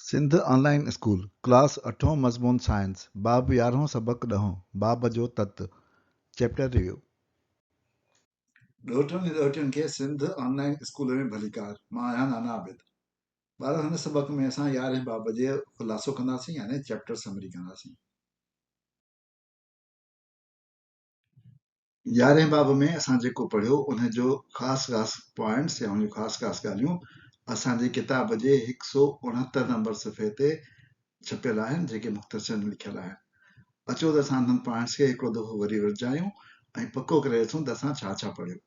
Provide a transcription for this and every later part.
سنڌ آن line school, class اٺون مضمون science, باب يارهون سبق ڏهون، باب جو تت، چيپٽر ريويو. ڏوهٽن ۽ ڏوهٽين کي سنڌ آن لائين اسڪول ۾ ڀليڪار، مان آهيان نانا عابد. ٻارو هن سبق ۾ اسان يارهين باب جي خلاصو ڪنداسين يعني چيپٽر سمري ڪنداسين. يارهين باب ۾ اسان جيڪو پڙهيو ان جو خاص خاص پوائنٽس يا ان جون خاص خاص ڳالهيون اسان جي ڪتاب جي هڪ سو اڻهتر نمبر صفحي تي ڇپيل آهن جيڪي مختصر لکيل آهن. اچو ته اسان انهن پوائنٽس کي هڪڙو دفعو وري ورجايون ۽ پڪو ڪري ڏسون ته اسان ڇا ڇا پڙهيو.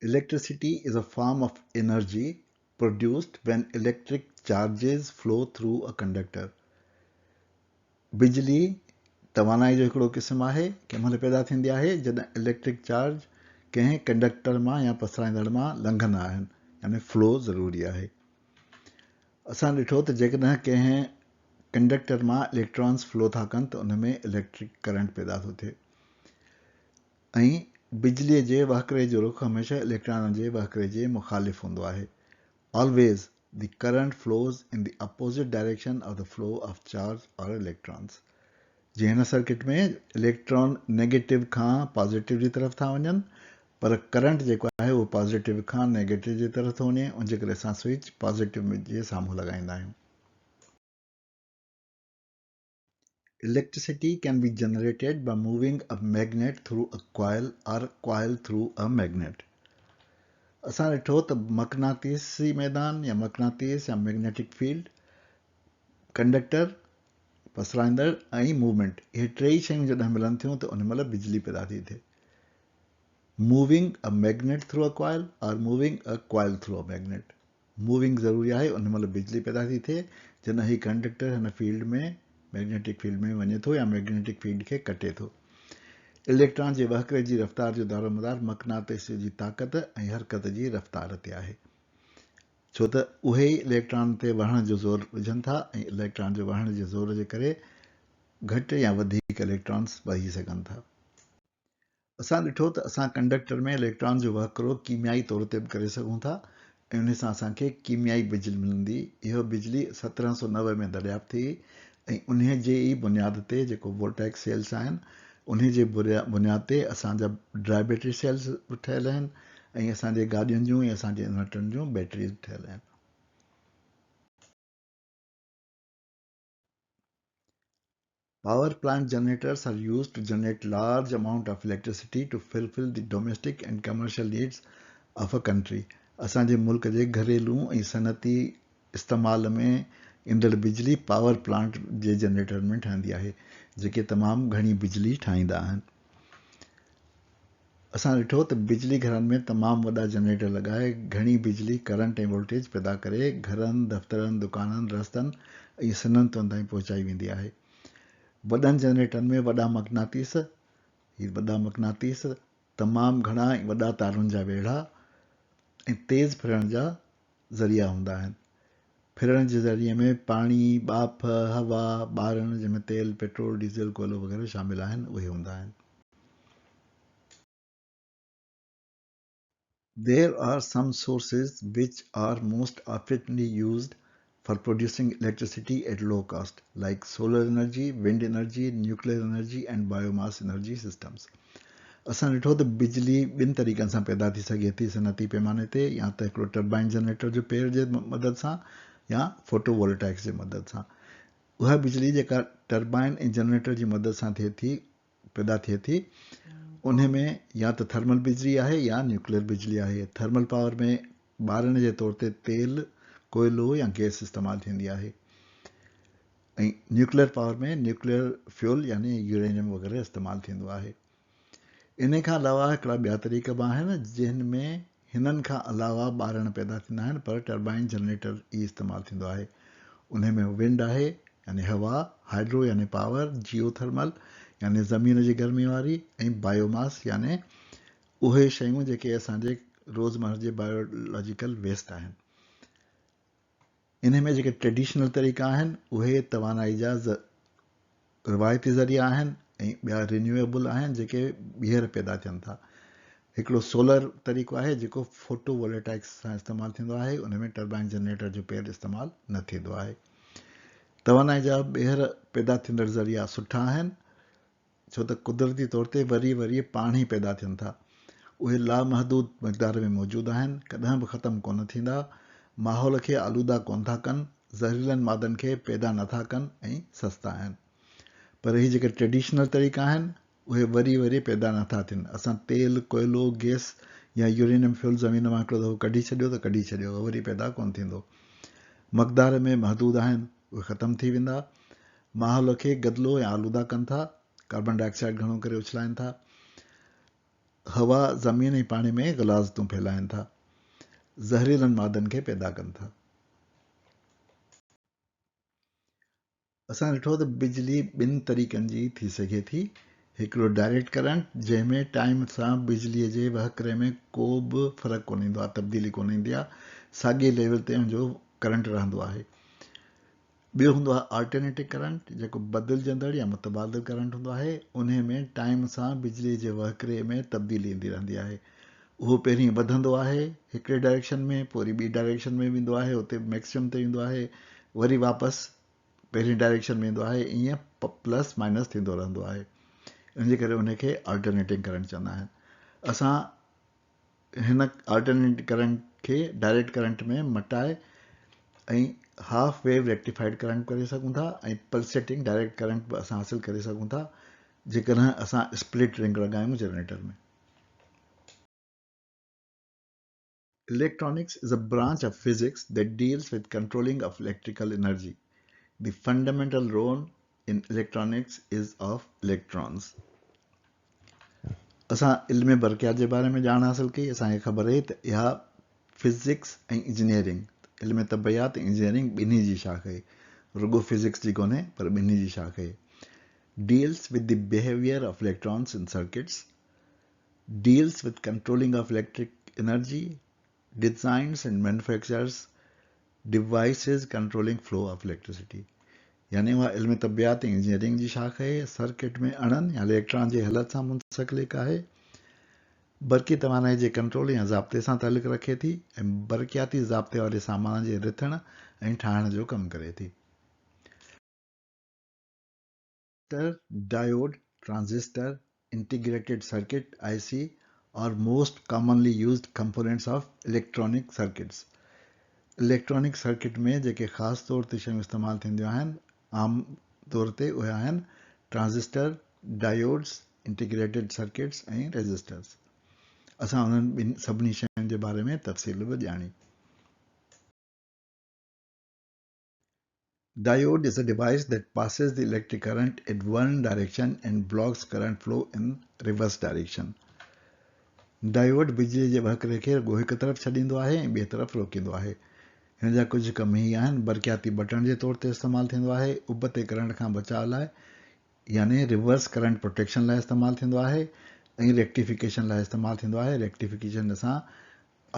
Electricity is a form of energy produced when electric charges flow through a conductor. بجلي توانائي جو هڪڙو قسم آهي، ڪنهن مهل پيدا ٿيندي آهي جڏهن اليڪٽرڪ چارج ڪنهن ڪنڊڪٽر مان يا پسرائيندڙ مان لنگهندا آهن يعني فلو ضروري آهي. اسان ڏٺو ته جيڪڏهن ڪنهن ڪنڊڪٽر مان اليڪٽرانس فلو ٿا ڪن ته ان ۾ اليڪٽرڪ ڪرنٽ پيدا ٿو ٿئي. ۽ بجليء جي وهڪري جو رخ هميشه اليڪٽرانن جي وهڪري جي مخالف هوندو آهي. Always, the current flows in the opposite direction of the flow of charge or electrons. جيئن هن سرڪٽ ۾ اليڪٽران نيگيٽو کان پازيٽو جي طرف ٿا وڃن پر ڪرنٽ جيڪو آهي اهو پازيٽو کان نيگيٽو جي طرف ٿو وڃي ان جي ڪري اسان سوئچ پازيٽو جي سامهون لڳائيندا آهيون. Electricity can be generated by moving a magnet through a coil or coil through a magnet. اسان ڏٺو ته مقناطيسي ميدان يا مقناطيس يا مئگنيٽڪ فيلڊ، ڪنڊڪٽر، پسرائيندڙ ۽ موومينٽ اهي ٽيئي شيون جڏهن ملن ٿيون ته ان مهل بجلي پيدا ٿي ٿئي. Moving a magnet through a coil or moving a coil through a magnet. Moving ضروري آهي ان مهل بجلي پيدا ٿي ٿئي جڏهن هي ڪنڊڪٽر هن فيلڊ ۾ مئگنيٽڪ فيلڊ ۾ وڃي ٿو يا مئگنيٽڪ فيلڊ کي ڪٽي ٿو. اليڪٽران جي وهڪري جي رفتار جو دارومدار مقناطيس جي طاقت ۽ حرڪت جي رفتار تي آهي ڇو ته اهي ئي اليڪٽران تي وهڻ جو زور وجهن ٿا ۽ اليڪٽران جي وهڻ جي زور جي ڪري گهٽ يا وڌيڪ اليڪٽرانس وهي سگهن ٿا. اسان ڏٺو ته اسان ڪنڊڪٽر ۾ اليڪٽران جو وهڪرو ڪيميائي طور تي به ڪري سگهون ٿا ۽ انهي سان اسان کي ڪيميائي بجلي ملندي. اها بجلي 1790 ۾ دريافت ٿي ۽ انهي جي ئي بنياد تي جيڪو وولٽائڪ سيلز آهن انهي جي بنياد تي اسان جا ڊرائي بيٽري سيلز به ٺهيل آهن ۽ اسان جي گاڏين جون ۽ اسان جي انورٽرن جون بيٽريز به ٺهيل آهن. Power plant generators are used to generate large amount of electricity to fulfill the domestic and commercial needs of a country. اسان جي ملڪ جي گهريلو ۽ صنعتي استعمال ۾ ايندڙ بجلي پاور پلانٽ جي جنريٽرن ۾ ٺهندي آهي جيڪي تمام گهڻي بجلي ٺاهيندا آهن. اسان ڏٺو ته بجلي گهرن ۾ تمام وڏا جنريٽر لڳائي گهڻي بجلي، ڪرنٽ ۽ وولٽيج پيدا ڪري گهرن، دفترن، دڪانن، رستن ۽ صنعتن تائين پهچائي ويندي آهي. وڏن جنريٽرن ۾ وڏا مقناطيس، هي وڏا مقناطيس، تمام گهڻا ۽ وڏا تارن جا ويڙها ۽ تيز ڦرڻ جا ذريعا هوندا آهن. ڦرڻ جي ذريعي ۾ پاڻي، ٻاڦ، هوا، ٻارڻ جنهن ۾ تيل، پيٽرول، ڊيزل، ڪوئلو وغيره شامل آهن اهي هوندا آهن. There are some sources which are most oftenly used for producing electricity at low cost like solar energy, wind energy, nuclear energy and biomass energy systems. اسان ڏٺو ته بجلي ٻن طريقن سان پيدا ٿي سگهي ٿي صنعتي پيماني تي يا ته هڪڙو ٽربائن جنريٽر جو پير جي مدد سان يا فوٽو وولٽائڪس جي مدد سان. اها بجلي جيڪا ٽربائن ۽ جنريٽر جي مدد سان ٿئي ٿي پيدا ٿئي ٿي انهي ۾ يا ته ٿرمل بجلي آهي يا نيوڪليئر بجلي آهي. ٿرمل پاور ۾ ٻارڻ جي طور تي تيل، ڪوئلو يا گئس استعمال ٿيندي آهي ۽ نيوڪليئر پاور ۾ نيوڪليئر فيول يعني يورينيم وغيره استعمال ٿيندو آهي. انهي کان علاوه هڪڙا ٻيا طريقا به آهن جن ۾ هنن کان علاوه ٻارڻ پيدا ٿيندا آهن پر ٽربائن جنريٽر ئي استعمال ٿيندو آهي. انهي ۾ ونڊ آهي يعني هوا، هائيڊرو يعني پاور، جيو ٿرمل يعني زمين جي گرمي واري ۽ بايو ماس يعني اهي شيون جيڪي اسان جي روزمره جي بايولاجيڪل ويسٽ آهن. انهي ۾ جيڪي ٽريڊيشنل طريقا آهن اهي توانائي جا روايتي ذريعا آهن ۽ ٻيا رينيوئيبل آهن جيڪي ٻيهر پيدا ٿين ٿا. هڪڙو سولر طريقو آهي جيڪو فوٽو وولٽائڪس سان استعمال ٿيندو آهي، ان ۾ ٽربائن جنريٽر جو پير استعمال نه ٿيندو آهي. توانائي جا ٻيهر پيدا ٿيندڙ ذريعا سٺا آهن ڇو ته قدرتي طور تي وري وري پاڻ ئي پيدا ٿين ٿا. اهي لامحدود مقدار ۾ موجود آهن، ڪڏهن به ختم ڪونه ٿيندا، ماحول کي آلوده ڪونه ٿا ڪن، زهريلن مادن کي پيدا نه ٿا ڪن ۽ سستا آهن. پر هي جيڪي ٽريڊيشنل طريقا آهن اهي وري وري پيدا نه ٿا ٿين. اسان تيل، ڪوئلو، گئس يا يورينيم فيول زمين مان هڪڙو دفعو ڪڍي ڇڏيو ته ڪڍي ڇڏيو، اهو وري پيدا ڪونه ٿيندو. مقدار ۾ محدود آهن، اهي ختم ٿي ويندا. ماحول کي گدلو يا آلوده ڪن ٿا، ڪاربان ڊاء آڪسائيڊ گهڻو ڪري اڇلائين ٿا. هوا، زمين ۽ پاڻي ۾ غلاظتون ڦهلائين ٿا. زهريلن مادن کي پيدا ڪن ٿا. اسان ڏٺو ته بجلي ٻن طريقن جي ٿي سگهي ٿي، هڪڙو ڊائريڪٽ ڪرنٽ جنهن ۾ ٽائيم سان بجليء جي وهڪري ۾ ڪو به فرق ڪونه ايندو آهي، تبديلي ڪونه ايندي آهي، ساڳئي ليول تي ان جو ڪرنٽ رهندو آهي. ٻيو هوندو آهي آلٽرنيٽنگ ڪرنٽ جيڪو بدلجندڙ يا متبادل ڪرنٽ هوندو آهي، انهي ۾ ٽائيم سان بجليء جي وهڪري ۾ تبديلي ايندي رهندي آهي. اهو پهرين وڌندو آهي هڪڙي ڊائريڪشن ۾ پوء وري ٻي ڊائريڪشن ۾ ويندو آهي، اتي ميڪسيمم تي ايندو آهي، وري واپس پهرين ڊائريڪشن ۾ ايندو آهي ائين پلس مائنس ٿيندو رهندو آهي ان جي ڪري ان کي آلٽرنيٽنگ ڪرنٽ چوندا آهن اسان هن آلٽرنيٽنگ ڪرنٽ کي ڊائريڪٽ ڪرنٽ ۾ مٽائي ۽ هاف ويو ريڪٽيفائيڊ ڪرنٽ ڪري سگهون ٿا ۽ پلسيٽنگ ڊائريڪٽ ڪرنٽ به اسان حاصل ڪري سگهون ٿا جيڪڏهن اسان اسپلٽ رنگ لڳايون generator ۾ Electronics is a branch of physics that deals with controlling of electrical energy. The fundamental role in electronics is of electrons. اسان علم برقيات جي باري ۾ ڄاڻ حاصل ڪئي اسان کي خبر رهي ته اها فزڪس ۽ انجنيئرنگ علم طبعيات ۽ انجنيئرنگ ٻنهي جي شاخ آهي رڳو فزڪس جي ڪونهي پر ٻنهي جي شاخ آهي deals with the behaviour of electrons in circuits deals with controlling of electric energy, designs and manufactures devices controlling flow of electricity يعني اها علم طبعيات ۽ انجنيئرنگ جي شاخ آهي، سرڪٽ ۾ اڻن يا اليڪٽران جي هلت سان منسلڪ آهي، برقي توانائي جي ڪنٽرول يا ضابطي سان تعلق رکي ٿي ۽ برقياتي ضابطي واري سامان جي رٿڻ ۽ ٺاهڻ جو ڪم ڪري ٿي. Resistor, diode, transistor, integrated circuit, I C, are most commonly used components of electronic circuits. Electronic circuit ۾ جيڪي خاص طور تي شيون استعمال ٿينديون آهن عام طور تي اهي آهن ٽرانزسٽر، ڊائيوڊز، انٽيگريٽيڊ سرڪٽس ۽ ريزسٽرز. اسان انهن ٻن سڀني شين جي باري ۾ تفصيل به ڄاڻي. Diode is a device that passes the electric current in one direction and blocks current flow in reverse direction. Diode بجلي جي وهڪري کي رڳو هڪ طرف ڇڏيندو آهي ۽ ٻئي طرف روڪيندو آهي. هن جا ڪجهه ڪم هي آهن، برقياتي بٽڻ جي طور تي استعمال ٿيندو آهي، ابتي ڪرنٽ کان بچاء لاء يعني ريورس ڪرنٽ پروٽيڪشن لاء استعمال ٿيندو آهي ۽ ريڪٽيفڪيشن لاء استعمال ٿيندو آهي، ريڪٽيفڪيشن سان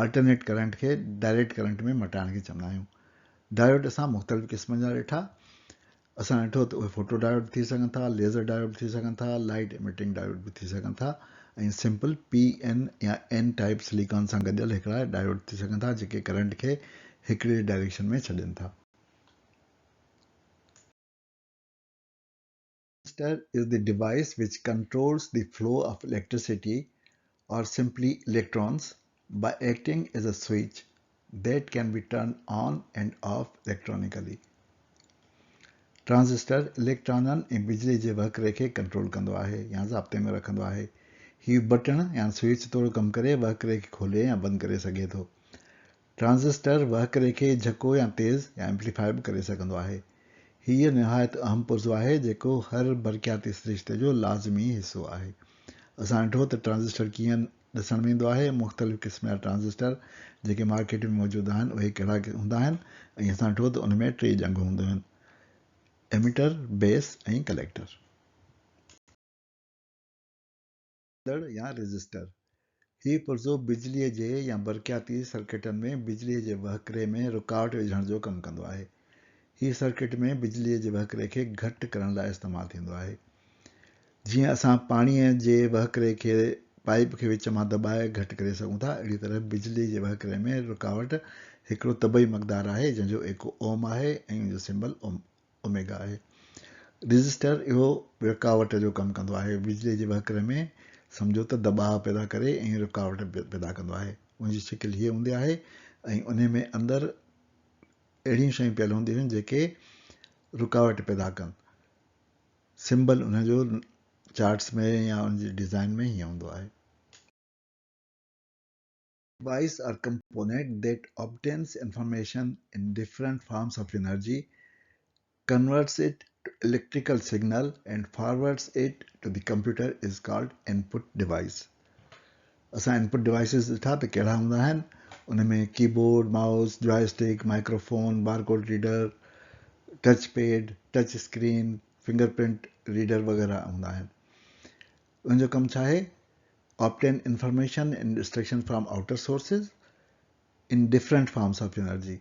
آلٽرنيٽ ڪرنٽ کي ڊائريڪٽ ڪرنٽ ۾ مٽائڻ کي چوندا آهيون. ڊائيوڊ اسان مختلف قسمن جا ڏٺا. اسان ڏٺو ته اهي فوٽو ڊائيوڊ ٿي سگهن ٿا، ليزر ڊائيوڊ ٿي سگهن ٿا، لائيٽ ايميٽنگ ڊائيوڊ به ٿي سگهن ٿا ۽ سمپل پي اين يا اين ٽائيپ سليڪان سان گڏيل هڪڙا ڊائيوڊ ٿي سگهن ٿا جيڪي ڪرنٽ کي هڪڙي ڊائريڪشن ۾ ڇڏين ٿا. Transistor is the device which controls the flow of electricity or simply electrons by acting as a switch that can be turned on and off electronically. Transistor اليڪٽرانن ۽ بجلي جي وهڪري کي ڪنٽرول ڪندو آهي يا ضابطي ۾ رکندو آهي. هي بٽڻ يا سوئچ طور ڪم ڪري وهڪري کي کولي يا بند ڪري سگهي ٿو. ٽرانزسٽر وهڪري کي جهڪو يا تيز يا ايمپليفائي به ڪري سگهندو آهي. هيء نهايت اهم پرزو آهي جيڪو هر برقياتي سرشتي جو لازمي حصو آهي. اسان ڏٺو ته ٽرانزسٽر ڪيئن ڏسڻ ۾ ايندو آهي، مختلف قسم جا ٽرانزسٽر جيڪي مارڪيٽ ۾ موجود آهن اهي ڪهڙا هوندا آهن ۽ اسان ڏٺو ته ان ۾ ٽي ڄنگهون هونديون آهن، ايميٽر، بيس ۽ ڪليڪٽر. ڪندڙ يا ريزسٽر، هي پرزو بجليء جي يا برقياتي سرڪٽن ۾ بجليء جي وهڪري ۾ رڪاوٽ وجهڻ جو ڪم ڪندو آهي. هي سرڪٽ ۾ بجليء جي وهڪري کي گهٽ ڪرڻ لاء استعمال ٿيندو آهي. جيئن اسان پاڻيء جي وهڪري کي پائيپ کي وچ مان دٻائي گهٽ ڪري سگهون ٿا. اهڙي طرح بجلي جي وهڪري ۾ رڪاوٽ هڪڙو طبعي مقدار آهي جنهن جو ايڪو اوم آهي ۽ ان جو سمبل اوميگا آهي. ريزسٽر اهو رڪاوٽ جو ڪم ڪندو آهي. بجلي جي وهڪري ۾ سمجهو ته دٻاء پيدا ڪري ۽ رڪاوٽ پيدا ڪندو آهي. ان جي شڪل هيء هوندي آهي ۽ انهي ۾ اندر اهڙيون شيون پيل هونديون آهن جيڪي رڪاوٽ پيدا ڪن. سمبل ان جو چارٽس ۾ يا ان جي ڊزائن ۾ هيئن هوندو آهي. Device or component that obtains information in different forms of energy, converts it to electrical signal and forwards it to the computer is called input device. اسان انپٽ ڊوائيسز ڏٺا ته ڪهڙا هوندا آهن ان ۾ keyboard, mouse, joystick, microphone, barcode reader, touch pad, touch screen, finger print reader وغيره هوندا آهن. ان جو ڪم ڇا آهي؟ Obtain information and instruction from outer sources in different forms of energy,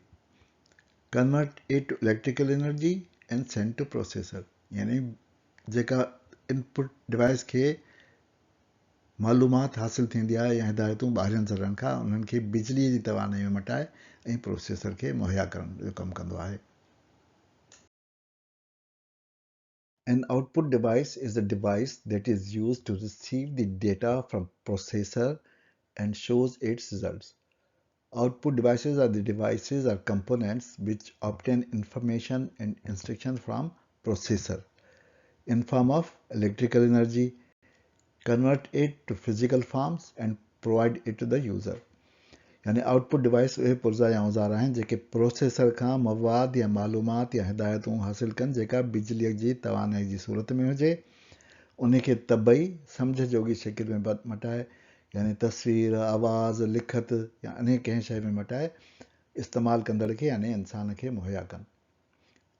convert it to electrical energy and send to processor. يعني جيڪا input device کي معلومات حاصل ٿيندي آهي يا هدايتون ٻاهرين ذرن کان انهن کي بجلي جي توانائي ۾ مٽائي ۽ پروسيسر کي مهيا ڪرڻ جو ڪم ڪندو آهي. An output device is a device that is used to receive the data from processor and shows its results. Output devices are the devices or components which obtain information and instructions from processor in form of electrical energy, convert it to physical forms and provide it to the user. يعني out پٽ device اهي پرزا يا اوزار آهن جيڪي processor کان مواد يا معلومات يا هدايتون حاصل ڪن جيڪا بجليء جي توانائي جي صورت ۾ هجي انهي کي طبعي سمجهه جوڳي شڪل ۾ مٽائي يعني تصوير، آواز، لکت يا انهي ڪنهن شيء ۾ مٽائي استعمال ڪندڙ کي يعني انسان کي مهيا ڪن.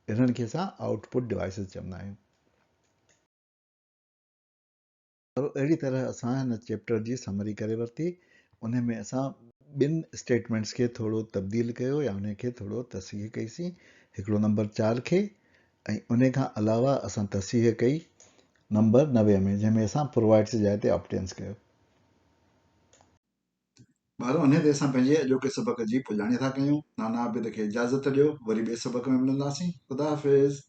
انهن کي اسان آئوٽ پٽ ڊوائيسز چوندا آهيون. اهڙي طرح اسان هن چيپٽر جي سمري ڪري ورتي. انهي ۾ اسان ٻن اسٽيٽمينٽس کي ٿورو تبديل ڪيو يا انهي کي ٿورو تصحيح ڪئي سين. هڪڙو نمبر 4 کي ۽ انهي کان علاوه اسان تصحيح ڪئي نمبر 90 ۾ جنهن ۾ اسان پرووائيڊس جي جاء تي آبٽينس ڪيو. ٻارو انهي تي اسان پنهنجي اڄوڪي سبق جي پڄاڻي ٿا ڪيون. نانا عابد کي اجازت ڏيو. وري ٻئي سبق ۾ ملنداسين. خدا حافظ.